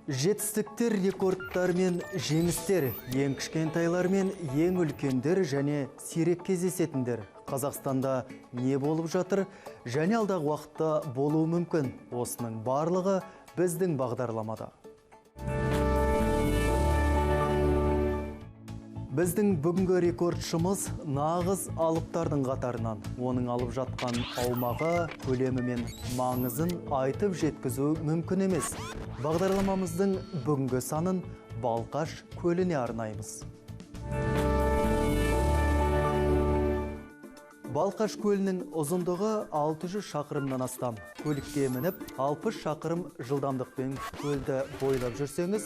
Жетістіктер, рекордтар мен жеңістер, ең кішкентайлар мен ең үлкендер және сирек кездесетіндер. Қазақстанда не болып жатыр және алдағы уақытта болуы мүмкін. Осының барлығы біздің бағдарламада. Біздің бүгінгі рекордшымыз нағыз алыптардың қатарынан. Оның алып жатқан аумағы, көлемі мен маңызын айтып жеткізу мүмкін емес. Бағдарламамыздың бүгінгі санын Балқаш көліне арнаймыз. Балқаш көлінің ұзындығы 600 шақырымнан астам. Көлікке мініп, 60 шақырым жылдамдықпен көлді бойлап жүрсеңіз,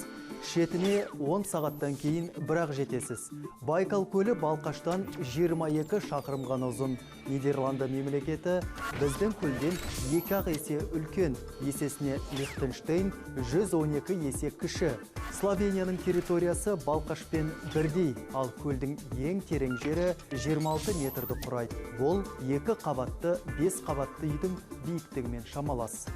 шетіне 10 сағаттан кейін бірақ жетесіз. Байкал көлі Балқаштан 22 шақырым ғана ұзын. Нидерланды мемлекеті біздің көлден 2 есе үлкен, есесіне Лихтенштейн 112 есе кіші. Словенияның территориясы Балқашпен бірдей, ал көлдің ең терең жері 26 метрді құрайды. Бұл 2 қабатты, 5 қабатты үйдің биіктігімен шамалас.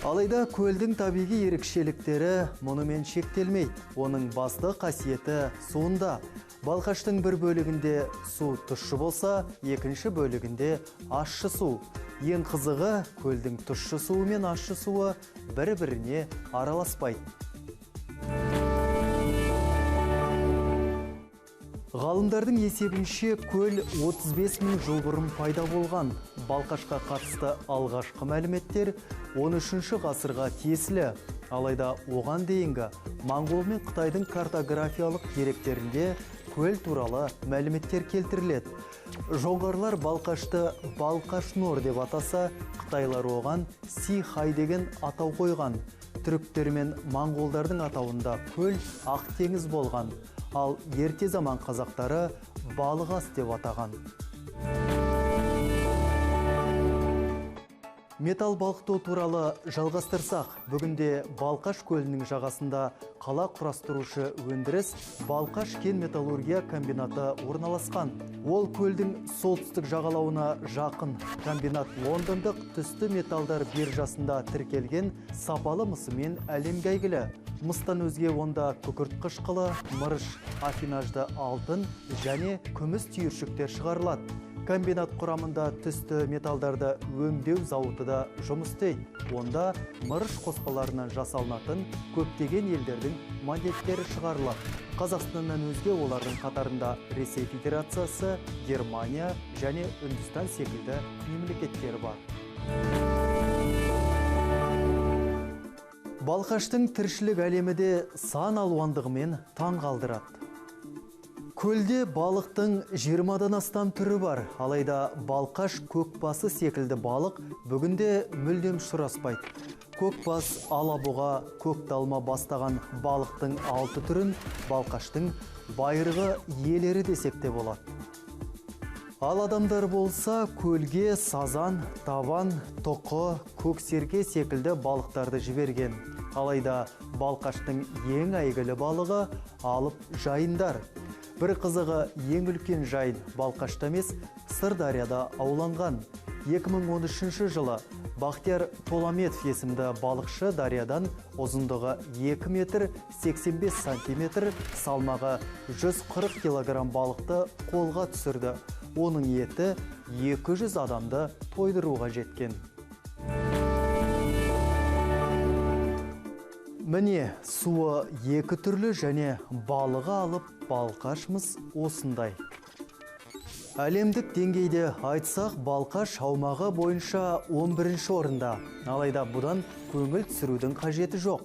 Алайда көлдің табиғи ерекшеліктері мұнымен шектелмейді. Оның басты қасиеті суында. Балқаштың бір бөлігінде су тұщы болса, екінші бөлігінде ащы су. Ең қызығы, көлдің тұщы суы мен ащы суы бір-біріне араласпайды. Ғалымдардың есебінше көл 35 мың жыл бұрын пайда болған. Балқашқа қатысты алғашқы мәліметтер 13 ғасырға тиесілі. Алайда оған дейінгі Моңғол мен Қытайдың картографиялық деректерінде көл туралы мәліметтер келтіріледі. Жоңғарлар Балқашты Балқашнор деп атаса, қытайлар оған Сихай деген атау қойған. Түріктер мен моңғолдардың атауында көл Ақ теңіз болған. Ал ерте заман қазақтары Балығас деп атаған. Металл балқыту туралы жалғастырсақ, бүгінде Балқаш көлінің жағасында қала құрастырушы өндіріс Балқаш кен металлургия комбинаты орналасқан. Ол көлдің солтүстік жағалауына жақын. Комбинат лондондық түсті металдар биржасында тіркелген сапалы мысымен әлемге әйгілі. Мыстан өзге онда күкірт қышқылы, мырыш, афинажды алтын және күміс түйіршіктер шығарылады. Комбинат құрамында түсті металдарды өңдеу зауыты да жұмыс істейді. Онда мырыш қоспаларынан жасалынатын көптеген елдердің монеттері шығарылады. Қазақстаннан өзге олардың қатарында Ресей Федерациясы, Германия және Үндістан секілді мемлекеттер бар. Балқаштың тіршілік әлемі де сан алуандығымен таң қалдырады. Көлде балықтың 20-дан астам түрі бар. Алайда Балқаш көкбасы секілді балық бүгінде мүлдем ұшыраспайды. Көкбас, алабұға, көкталма бастаған балықтың 6 түрін Балқаштың байырғы иелері десек те болады. Ал адамдар болса, көлге сазан, табан, тоқы, көксерке секілді балықтарды жіберген. Алайда Балқаштың ең әйгілі балығы алып жайындар. Бір қызығы, ең үлкен жайын Балқашта емес, Сырдарияда ауланған. 2013 жылы Бақтияр Толаметов есімді балықшы дариядан ұзындығы 2 метр 85 сантиметр, салмағы 140 килограмм балықты қолға түсірді. Оның еті 200 адамды тойдыруға жеткен. Міне, суы екі түрлі және балығы алып Балқашмыз осындай. Әлемдік деңгейде айтсақ, Балқаш аумағы бойынша 11 орында. Алайда бұдан көңіл түсірудің қажеті жоқ.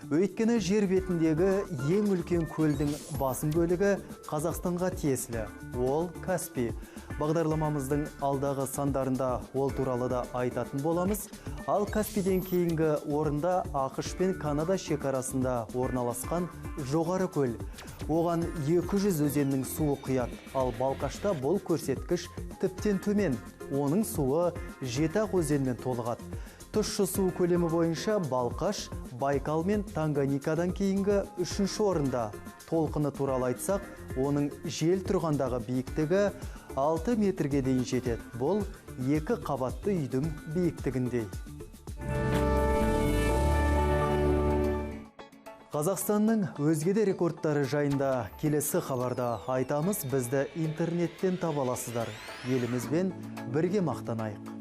Өйткені жер бетіндегі ең үлкен көлдің басым бөлігі Қазақстанға тиесілі. Ол Каспий. Бағдарламамыздың алдағы сандарында ол туралы да айтатын боламыз. Ал Каспийден кейінгі орында ақш пен Канада шекарасында орналасқан жоғары көл. Оған 200 өзеннің суы құяды. Ал Балқашта бұл көрсеткіш тіптен төмен. Оның суы 7 өзенмен толығады. Тұщы су көлемі бойынша Балқаш Байкал мен Танганикадан кейінгі 3-ші орында. Толқыны туралы айтсақ, оның жел тұрғандағы биіктігі 6 метрге дейін жетеді. Бұл 2 қабатты үйдің биіктігіндей. Қазақстанның өзге де рекордтары жайында келесі хабарда айтамыз. Бізді интернеттен таба аласыздар. Елімізбен бірге мақтанайық.